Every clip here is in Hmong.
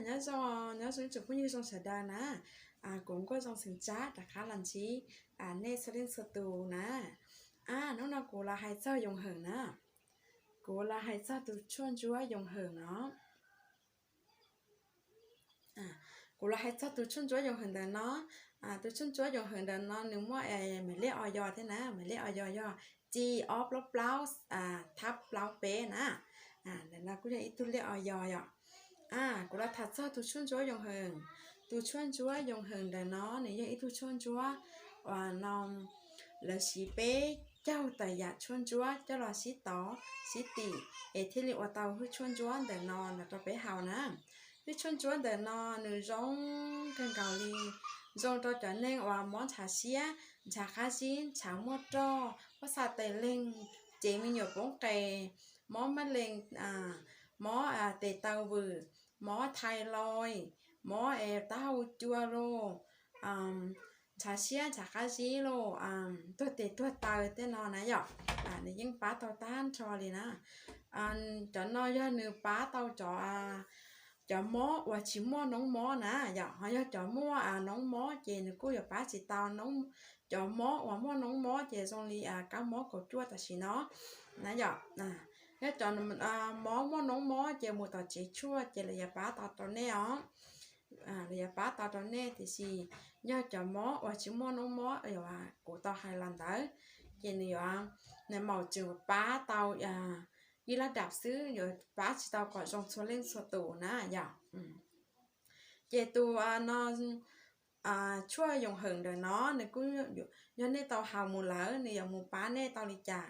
Nyob zoo, nyob zoo tsoom phooj ywg zoo sawv daws na. Kuv Nkauj Zoo xeem Tsab rov qab los ntsib nej txhua leej txhua tus na. Hnub no kuv los hais txog Yoos Hwm na. Kuv los hais txog tus tshuaj ntsuab Yoos Hwm no. Kuv los hais txog tus tshuaj ntsuab Yoos Hwm ntawm no. Tus tshuaj ntsuab Yoos Hwm ntawm no nws muaj, mam lej o yos thiab na, mam lej o yos yog C ob plaub plaub thab plaub peb na. Ntawm no kuj yog ib tug lej o yos yom. Kuv los tham txog tus tshuaj ntsuab Yoos Hwm. Tus tshuaj ntsuab Yoos Hwm ntawm no nws yog ib tug tshuaj ntsuab uas no lawv siv peb caug tawm yam tshuaj ntsuab coj los sib tov sib tim es thiaj li ua tau hwj tshuaj ntsuab ntawm no los rau peb haus na. Hwj tshuaj ntsuab ntawm no nws zoo kawg nkaus li, zoo rau cov neeg uas mob ntshav siab, ntshav qab zib, ntshav muaj roj, pob txha tes leeg, cev me nyuam poob qes, mob mab lees, mob tes taw vwm, mob thais lois, mob taub hau cua lauj, ntshav siab ntshav qab zib lauj, tuag tes tuag taw tej no na yom. Nws yeej pab tau tag nrho li na. Cov no yog nws pab tau cov, cov mob uas tsis muaj noob mob na yom. Ho yog cov muaj noob mob ces nws kuj yuav pab tsis tau cov mob uas muaj noob mob ces zoo li kab mob kaum cuaj tam sim no na yom. Yog cov mob muaj noob mob ces mus tom tsev tshuaj ces lawv yuav pab tau rau nej os. Lawv yuav pab tau rau nej, tiam sis yog cov mob uas tsis muaj noob mob uas kuv tau hais los ntawd ces nws yuav, nws mam tseem pab tau ib lab dam xwb, yuav pab tsis tau kom zoo txhua leej txhua tus na yom. Ces tus no, tshuaj Yoos Hwm ntawm no nws kuj, yog nej tau haus mus lawm nws yuav mus pab nej tau li cas?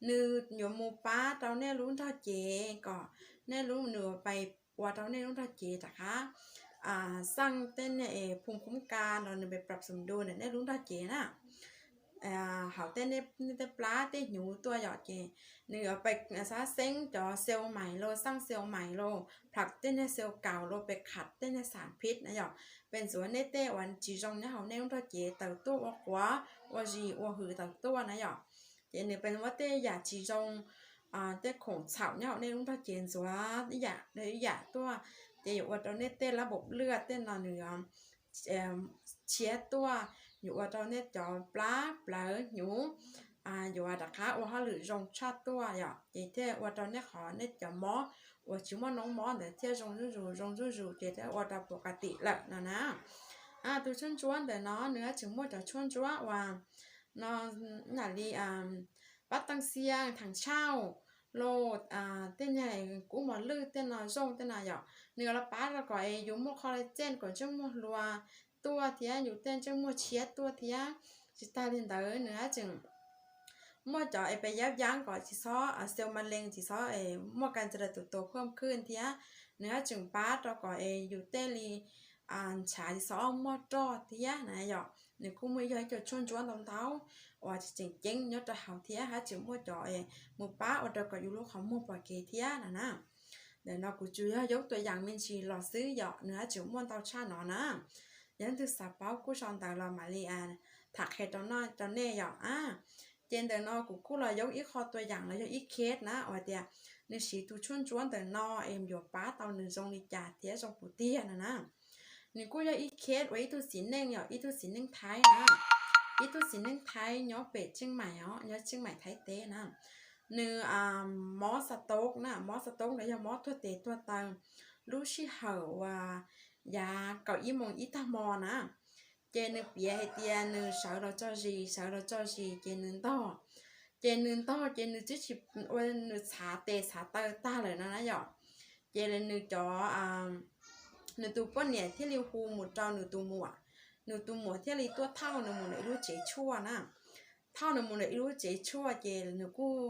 Nws yuav mus pab rau nej lub nrog cev kom nej lub, nws pais ua rau nej lub nrog cev rov qab xaj tej niag phoo khoob ka los nws pais prab xum du ntawm nej lub nrog cev na. Hauv tej, tej plab tej hnyuv tuaj yom, ces nws yuav pais xab xeeb cov xel mais los, xaj xel mais los, plam tej niag xel kaus los, pais qham tej niag xam phiv na yom, pais ntxuav nej tej uas tsis zoo nyob hauv nej lub nrog cev tawm tuaj, ua quav ua zis ua hwm tawm tuaj na yom. Ces nws pais muab tej yam tsis zoo, tej khoom txhaum nyob hauv nej lub nrog cev ntxuav ib yam tuaj, ces yuav ua rau nej tej lab npaum lwj tej no nws yuav tshiab tuaj, yuav ua rau nej cov plab plawv hnyuv yuav rov qab ua hauj lwm zoo tshaj tuaj yom, ces thiaj ua rau nej qhov, nej cov mob uas tsis muaj noob mob ntawd thiaj zoo zuj zus zoo zuj zus ces thiaj ua rau pus ka tim lawm no na. Tus tshuaj ntsuab ntawm no nws tseem muaj cov tshuaj ntsuab uas no, nam li pab teej xiaj, theem tshauj los, tej niag kub mos lwj tej no zoo tej no yom, nws los pab rau kom es yus muaj collagen kom ntsej muag hluas tuaj thiab yus tej ntsej muag tshiab tuaj thiab. Tsis tas li ntawd nws tseem muaj cov es pes yab yab kom tsis txhob, xel ma lees tsis txhob muaj ka ntxa tus tus phwj khwj thiab. Nws tseem pab rau kom es yus tej li ntshav tsis txhob muaj roj thiab na yom. Nws kuj muaj yog ib co tshuaj ntsuab ntau ntau uas tseem ceeb nyob rau hauv thiab, hab tseem muaj cov es mus pab ua rau kom yus lub qhov muag pom kev thiab no na. Ntawm no kuv tsuas yog yuav tua yam me ntsis los xwb yom, nws hab tseem muaj ntau tshaj no na. Yog leej twg xav paub kuj sau ntawv los mam li tham qhia rau nej yom. Ces ntawm no kuv kuj los yuav ib qho tua yam los yog ib case na uas tias nws siv tus tshuaj ntsuab ntawm no es yuav pab tau nws zoo li cas thiab zoo puas tiag no na. Nws kuj yog ib case uas ib tug txiv neej yom, ib tug txiv neej Thaib na, ib tug txiv neej Thaib nyob pem Tseej Maim os, nyob Tseej Maim Thaib teb na. Nws mob xa tob na, mob xa tob ntawd yog mob tuag tes tuag taw lub sij hawm uas yav kaum ib moos ib tag hmo na. Ces nws piav hais tias nws sawv los tso zis, sawv los tso zis ces nws ntog. Ces nws ntog ces nws twb tsis ua, nws txhav tes txhav taw tag lawm no na yom. Ces nws cov, nws tus poj niam thiaj li hu mus rau nws tus muam, nws tus muam thiaj li tuaj thauj nws mus ntawm ib lub tsev tshuaj na. Thauj nws mus ntawm ib lub tsev tshuaj ces nws kuj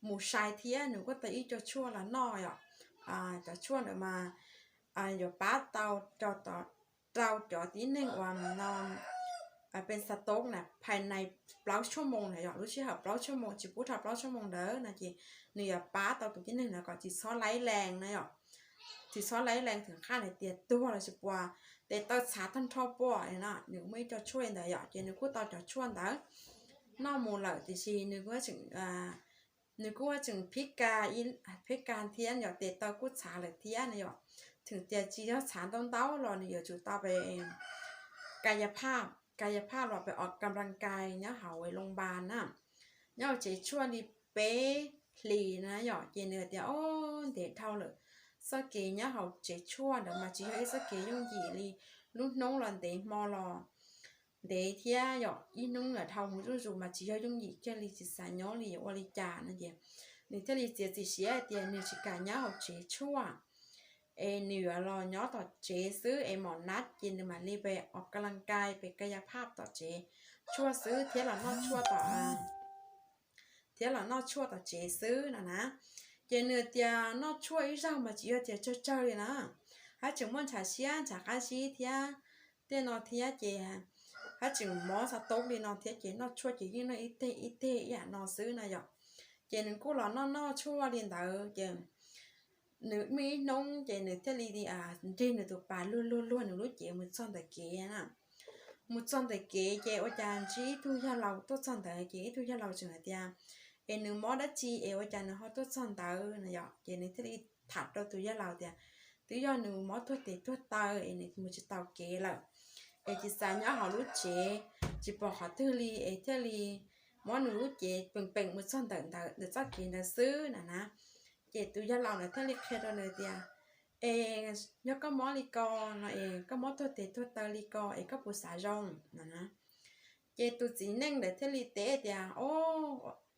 mus sai thiab nws kuj tau ib co tshuaj los noj yom. Cov tshuaj ntawd mas yuav pab tau rau cov tib neeg uas no pes xa tob na phais nais plaub tshuaj moos na yom, lub sij hawm plaub tshuaj moos tsis pub dhau plaub tshuaj moos ntawd no ces nws yuav pab tau tus tib neeg ntawd kom tsis txhob laib lees na yom. Tsis txhob laib lees, tsis qhaj hais tias tuag los tsis puas, tes taw txhav tag nrho puas no, nws muaj ib co tshuaj li ntawd yom, ces nws kuj tau cov tshuaj ntawd noj mus lawm tiam sis nws kuj tseem, nws kuj tseem phib ka, phib ka thiab yom, tes taw kuj txhav lawm thiab no yom. txawm tias tsis yog txhav ntau ntau los nws yuav tsum tau pes kaya phaj, kaya phaj los pes os kas las kais nyob hauv loo npas na, nyob hauv tsev tshuaj li peb hlis na yom. Ces nws tias o, ntev dhau lawm, txoj kev nyob hauv tsev tshuaj ntawd mas tsis yog ib txoj kev yooj yim li, lub hnub los ntev hmo los ntev thiab yom, ib hnub lam dhau hwv zuj zus mas tsis yog yooj yim kiag li, tsis xav nyob li yuav ua li cas no ces nws thiaj li txiav txim siab hais tias nws tsis kam nyob hauv tsev tshuaj es nws yuav los nyob tom tsev xwb es mom nab ces nws mam li pes os kas las kais pes kaya phaj tom tsev tshuaj xwb thiab los noj tshuaj tom thiab los noj tshuaj tom tsev xwb no na. Ces nws tias noj tshuaj ib zaug mas tsis yog tias tsawg tsawg li na, hab tseem muaj ntshav siab ntshav qab zib thiab tej no thiab ces hab tseem mob xav toob li no thiab ces noj tshuaj ces yeej noj ib teg ib teg ib yam no xwb no yom. Ces nws kuj los noj noj tshuaj li ntawd ces nws muaj ib hnub ces nws thiaj li nrig nws tus pas luag luag luag nws lub cev mus txog ntawm kev na. Mus txog ntawm kev ces ua cas ntsib ib tug yawg laus tuaj txog ntawd ces ib tug yawg laus tseem hais tias es nws mob dab tsi es ua cas nws ho tuaj txog ntawd no yom. Ces nws thiaj li tham rau tus yawg laus tias twb yog nws mob tuag tes tuag taw es nws mus tsis tau kev lawm es tsis xav nyob hauv lub tsev, tsis pom qhov twg li es thiaj li muab nws lub cev peem peem mus txog ntawm ntawd ntawm txoj kev ntawd xwb no na. Ces tus yawg laus ntawd thiaj li qhia rau nws tias es yog koj mob li ko no es koj mob tuag tes tuag taw li ko es koj puas xav zoo no na. Ces tus txiv neej ntawd thiaj li teb tias o,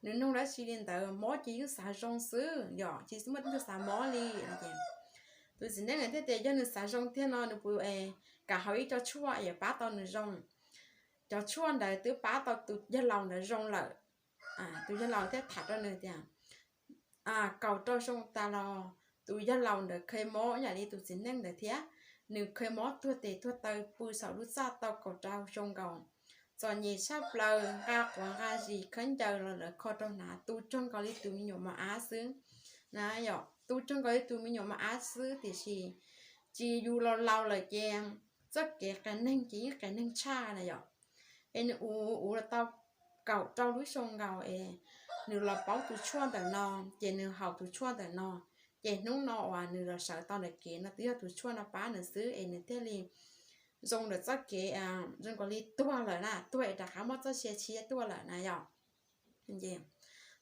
nws nug dab tsi li ntawd, mob ces yeej xav zoo xwb yom, tsis muaj leej twg xav mob li no ces tus txiv neej ntawd thiaj tias yog nws xav zoo tiag no nws puas kam haus ib co tshuaj yuav pab tau nws zoo. Cov tshuaj ntawd twb pab tau tus yawg laus ntawd zoo lawm. Tus yawg laus thiaj tham rau nws tias kaum rau xyoo tas los tus yawg laus ntawd kheev mob ib yam li tus txiv neej ntawd thiab. Nws kheev mob tuag tes tuag taw pw saum lub txaj tau kaum rau xyoo nkaus, txom nyem tshaj plaws, nqa quav nqa zis khaub ncaws los lawv kho rau hnav, tu raug nkaus li tus me nyuam mos ab xwb na yom, tu raug nkaus li tus me nyuam mos ab xwb tiam sis tsis yus laus laus lawm ces txoj kev qias neeg ces yeej qias neeg tshaj na yom. Es nws ua ua los tau kaum rau lub xyoo nkaus es nws los paub tus tshuaj ntawm no, ces nws haus tus tshuaj ntawm no, ces hnub no uas nws los sawv tau ntawm kev no twb yog tus tshuaj no pab nws xwb es nws thiaj li zoo ntawm txoj kev zoo nkaus li tuag lawm na, tuag es rov qab muaj txoj sia tshiab tuaj lawm na yom.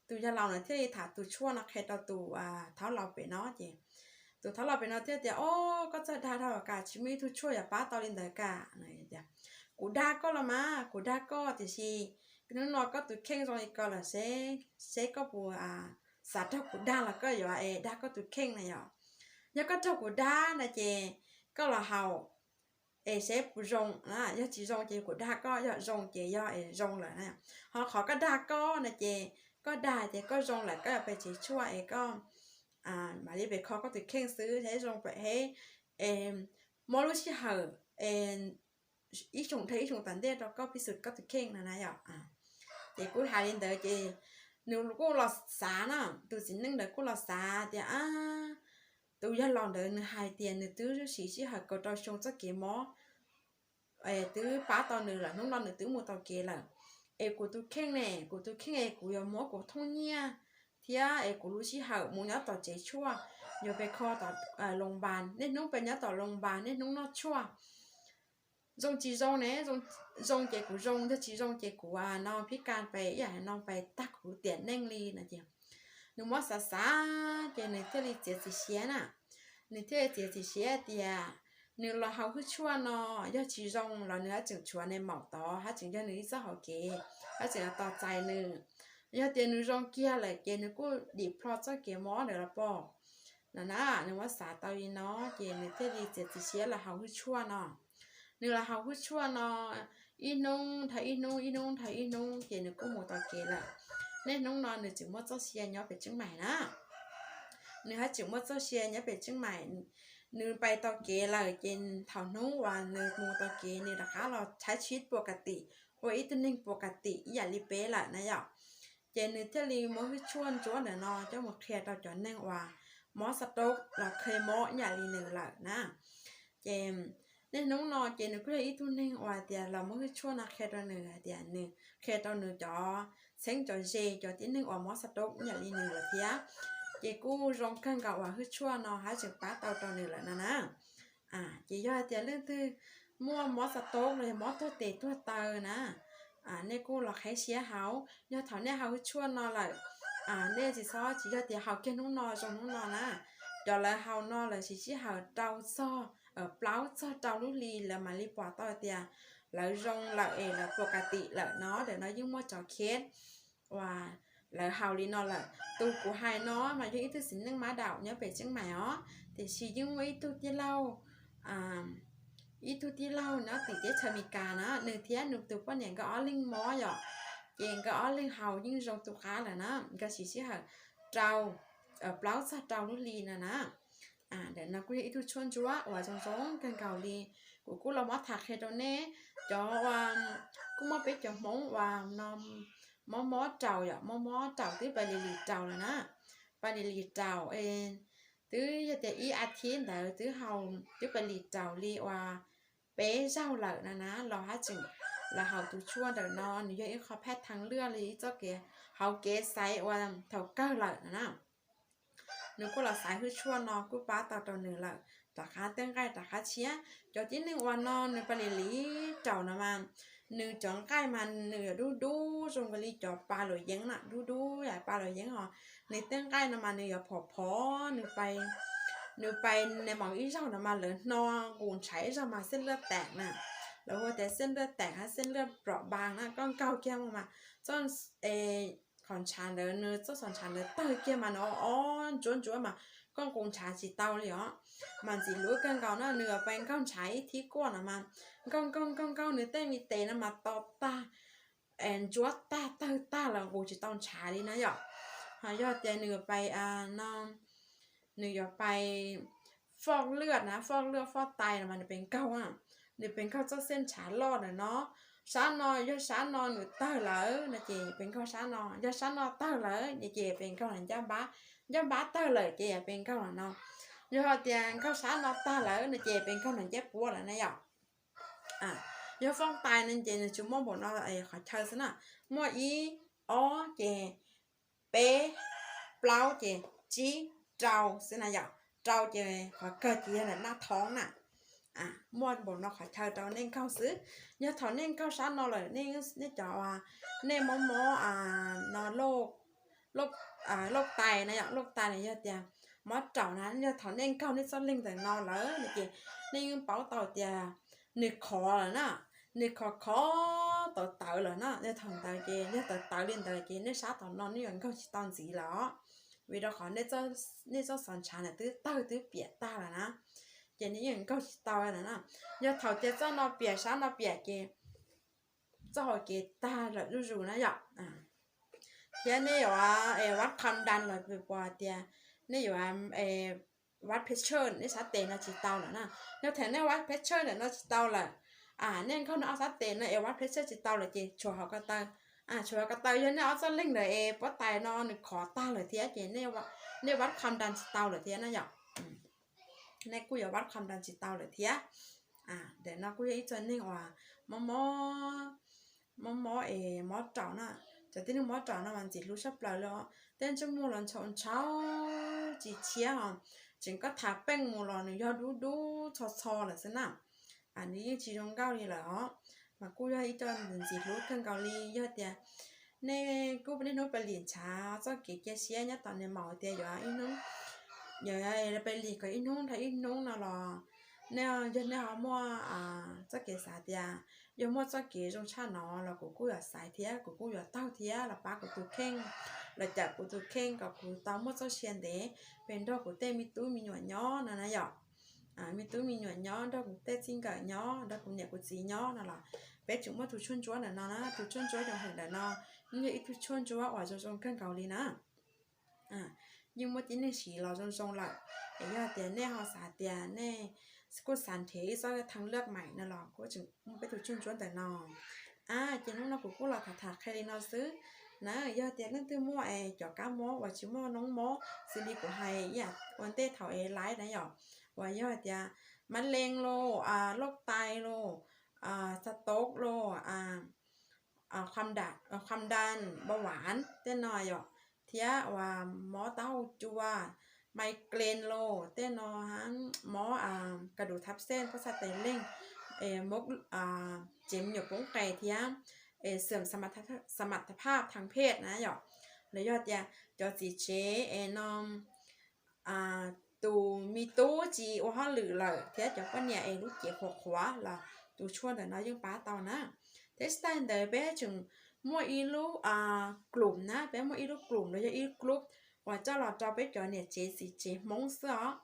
Tus yawg laus na thiaj li tham tus tshuaj no qhia rau tus thaub laus pem no ces tus thaub laus pem no thiaj tias o, koj txawj dag dhau lawm, kam tsis muaj ib tug tshuaj yuav pab tau li ntawd kam. Kuv dag koj los mas, kuv dag koj tiam sis hnub no koj tus kheej zoo li ko lawm, seb koj puas xav raug kuv dag los koj yuav es dag koj tus kheej na yom. Yog koj raug kuv dag na ces koj los haus es seb puas zoo, yog tsis zoo ces kuv dag koj, yog zoo ces yog es zoo lawm na. Ho qhov koj dag koj no ces koj dag tias koj zoo lawm koj yuav pem tsev tshuaj es koj mam li pem kho koj tus kheej xwb, seb zoo pem, mob lub sij hawm ib xyoo dhau ib xyoo tom ntej rau koj pib xwm koj tus kheej no na yom. Ces kuj hais li ntawd ces nws kuj los xav na, tus txiv neej ntawd kuj los xav tias tus yawg laus ntawd nws hais tias nws twb siv sij hawm kaum rau xyoo txoj kev mob twb pab tau nws lawm, hnub no nws twb mus tau kev lawm. Es kuv tus kheej ne, kuv tus kheej es kuv yuav muab kuv thooj nyiaj thiab es kuv lub sij hawm mus nyob tom tsev tshuaj, yuav pes kho tom loos npas, niaj hnub pes nyob tom loos npas, niaj hnub noj tshuaj. Zoo tsis zoo ne, zoo ces kuv zoo, yog tsis zoo ces kuv no phib kas pes ib yam no pes tag kuv tiam neej li no ces nws muab xav xav ces nws thiaj li txiav txim siab na. Nws thiaj li txiav txim siab tias nws los haus hwj tshuaj no, yog tsis zoo los nws haj tseem tshuav nws maum tod, haj tseem yog nws ib txoj hauv kev, haj tseem tos txais nws. Yog tias nws zoo kiag lawm ces nws kuj dim plho txoj kev mob ntawd los pom no na. Nws muab xav tau li no ces nws thiaj li txiav txim siab los haus hwj tshuaj no. Nws los haus hwj tshuaj no ib hnub dhau ib hnub, ib hnub dhau ib hnub ces nws kuj mus tau kev lawm. Niaj hnub no nws tseem muaj txoj sia nyob pem Tseeb Maim na. Nws haj tseem muaj txoj sia nyob pem Tseeb Maim. Nws pais tau kev lawm ces thaum hnub uas nws mus tau kev nws rov qab los thab tsib puas kas tim, ua ib tug neeg puas kas tim ib yam li peb lawm na yom. Ces nws thiaj li muab hwj tshuaj ntsuab ntawm no coj mus qhia rau cov neeg uas mob xav rau los kheev mob ib yam li nws lawm na. Ces niaj hnub no ces nws kuj yog ib tug neeg uas tias los muab hwj tshuaj no qhia rau nws hais tias nws qhia rau nws cov txheeb cov ze cov tib neeg uas mob xav rau ib yam li nws lawm thiab. Ces kuj zoo kawg nkaus uas hwj tshuaj no haj tseem pab tau rau nws lawm no na. Ces yog hais tias leej twg muaj mob xav toob los yog mob tuag tes tuag taw na, nej kuj los qhib siab haus. Yog thaum nej haus hwj tshuaj no lawm, nej tsis txhob tsis yog tias haus kiag hnub no zoo hnub no na. Cov lawv haus no lawv siv sij hawm rau txog plaub txog rau lub hli lawv mam li pom tau tias lawv zoo lawm es lawv pus kas tim lawm no. Ntawm no yeej muaj cov case uas lawv haus li no lawm. Tus kuv hais no mas yog ib tug txiv neej mab daum nyob pem Tseeb Maim os, tiam sis yeej muaj ib tug tij laug ib tug tij laug nyob tim teb chaws Amelikas na, nws thiab nws tus poj niam nkawd ob leeg mob yom. Ces nkawd ob leeg haus yeej zoo tu qab lawm na, nkawd siv sij hawm rau plaub txog rau lub hli no na. Ntawm no kuj yog ib tug tshuaj ntsuab uas zoo zoo kawg nkaus li. Kuv kuj los muab tham qhia rau nej, cov uas kuj muaj peb cov Hmoob uas mob mob raus yom, mob mob raus twb pais li lis raus lawm na, pais li lis raus, twb yog tias ib as thiv ntawd twb haus twb pais lis raus li uas peb zaug lawm na na, los haj tseem los haus tus tshuaj ntawm no, nws yog ib qho phaj thee lwaj li ib txoj kev hauv kev xaiv uas thaum kawg lawm no na. Nws kuj los xaiv hwj tshuaj no kuj pab tau rau nws lawm, rov qab tej nqaij rov qab tshiab. Cov tib neeg uas no nws pais li lis raus no mas, nws cov nqaij mas nws yuav dub dub zoo nkaus li cov pa luam yeeb na, dub dub yam pa luam yeeb os. Nws tej nqaij no mas nws yuav phom phom, nws pais, nws pais nws moos ib zaug no mas lawv hno nqus ntshav ib zaug mas xej lwaj tam na, lawv hu tias xej lwaj tam hab xej lwaj prom npas na. Koj nkaug kiag mus mas txoj qhov ntshav ntawd, nws txoj xov ntshav ntawd tawg kiag mas nws ob ntsuab ntsuab mas koj nqus ntshav tsis tau li os. Mas ntxim hlub kawg nkaus na, nws yuav pais nkaug ntshav ib thib kuaj no mas nkaug nkaug nkaug nkaug nws tej me tes no mas to tag, ntsuab tag tawg tag los nqus tsis tau ntshav li na yom. Ho yog tias nws yuav pais no, nws yuav pais foj lwaj na, foj lwaj foj tais no mas nws pais nkaug, nws pais nkaug txoj xej ntshav loj ntawm no. Sab no, yog sab no nws tawg lawm no ces pais nkaug sab no, yog sab no tawg lawm no ces pais nkaug los ncaj npab, ncaj npab tawg lawm ces pais nkaug los no. Yog tias nkaug sab no tag lawm no ces pais nkaug los ncaj puab lawm na yom. Yog foj tais no ces nws tsuas muaj npaum no qhov chaw xwb na, muaj ib, ob ces peb, plaub ces tsib, rau xwb na yom. Rau ces qhov kawg ces yog ntawm naj thoob na. Muaj npaum no qhov chaw rau nej nkaug xwb. Yog thaum nej nkaug sab no lawm, nej cov, nej mob mob no, lauj tais na yom, lauj tais no yog tias mob raum na, yog thaum nej nkaug nej txoj leeg ntawm no lawm no ces nej yeej paub tau tias nws khov lawm na, nws khov khov tawv tawv lawm na. Yog thaum ntawd ces, yog tawv tawv li ntawd ces nej sab tom no nej yuav nkaug tsis tau ntxiv lawm os, vim rau qhov nej txoj xov ntshav ntawd twb tawg twb piam tag lawm na, ces nej yeej nkaug tsis tau lawm na. Yog thaum tias txoj no piam sab no piam ces txoj hauv kev tag lawm zuj zus na yom. Thiab nej yuav vab kham dan los puas tias nej yuav vab pes tsawj nej sab tes no tsis tau lawm na. Yog thaum nej vab pes tsawj ntawm no tsis tau lawm, nej nkaug nej ob sab tes no es vab pes tsawj tsis tau lawm ces tshuav hauv ko taw, tshuav hauv ko taw. Yog nej ob txoj leeg ntawd es puab tais no nws khov tag lawm thiab ces nej vab kham dan tsis tau lawm thiab na yom. Nej kuj yuav vab kham dan tsis tau lawm thiab. Ntawm no kuj yog ib txoj neeg uas mob mob, mob mob es mob raum na. Cov tib neeg mob raum no mas ntxim hlub tshaj plaws li os, tej ntsej muag los ntshau ntshau tsis tshiab os, tseem koj tham peej mus los nws yog dub dub txho txho lawm xwb na. Nws yeej tsis zoo nkauj li lawm os, mas kuj yog ib co ntxim hlub kawg nkaus li. Yog tias nej kuj niaj hnub pais lim ntshav txoj kev cia siab nyob tom niag maum tias yuav ib hnub, yuav pais lim kom ib hnub dhau ib hnub no los, nej, yog nej ho muaj txoj kev xav tias yog muaj txoj kev zoo tshaj no los kuv kuj yuav xaiv thiab kuv kuj yuav taug thiab los pab kuv tus kheej, los cawm kuv tus kheej kom kuv tau muaj txoj sia ntev pes nrog kuv tej me tub me nyuam nyob no na yom. Me tub me nyuam nyob, nrog kuv tej txij nkawm nyob, nrog kuv niam kuv txiv nyob no los peb tseem muaj tus tshuaj ntsuab ntawm no na. Tus tshuaj ntsuab yoov hwm ntawm no yeej yog ib tug tshuaj ntsuab uas zoo zoo kawg nkaus li na. Yeej muaj tib neeg siv los zoo zoo lawm. Es yog tias nej ho xav tias nej kuj xav nrhiav ib txoj thee lwaj maim no los kuj tseem muaj peb tus tshuaj ntsuab ntawm no. Ces hnub no kuv kuj los tham tham qhia li no xwb na. Yog tias leej twg muaj es cov kab mob uas tsis muaj noob mob xws li kuv hais ib yam ua ntej thaum es laiv na yom, uas yog tias mab leej los, lauj tais los, xav toob los, kham dan, npau vav tej no yom, thiab uas mob taub hau cua, migraine los tej no, mob cà đủ tháp sen, pob txha tes leeg, mob, cev nyuam poob qes thiab xwm xam mab thab phaj thab phej na yom. Los yog tias cov txiv tsev es no tus me tub tsis ua hauj lwm lawm thiab cov poj niam es lub cev qhuav qhuav los tus tshuaj ntawm no yeej pab tau na. Thiab tsis tas ntawd peb tseem muaj ib lub klum na, peb muaj ib lub klum los yog ib lub club uas coj los rau peb cov niam tsev txiv tsev Hmoob xwb os.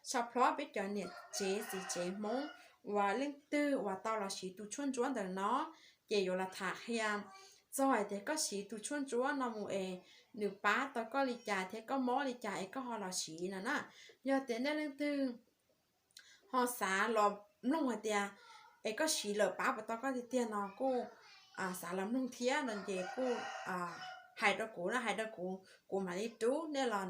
Tshaj plaws peb cov niam tsev txiv tsev Hmoob uas leej twg uas tau los siv tus tshuaj ntsuab ntawm no ces yuav los tham qhia txog hais tias koj siv tus tshuaj ntsuab no mus es nws pab tau koj li cas thiab koj mob li cas es koj ho los siv no na. Yog tias nej leej twg ho xav los mloog hais tias es koj siv lawm pab puas tau koj tiag tiag no kuj xav los mloog thiab no ces kuj hais rau kuv na, hais rau kuv, kuv mam li rub nej los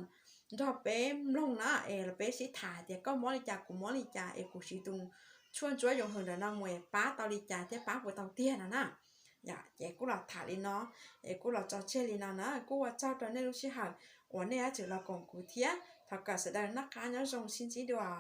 nrog peb mloog na es los peb sib tham hais tias koj mob li cas kuv mob li cas es kuv siv tus tshuaj ntsuab yoov hwm ntawm no mus es pab tau li cas thiab pab puas tau tiag no na. Ces kuj los tham li no es kuj los tso tseg li no na, kuj ua tsaug rau nej lub sij hawm uas nej yuav tsum los koom kuv thiab thov kom sawv daws noj qab nyob zoo sib ntsib dua.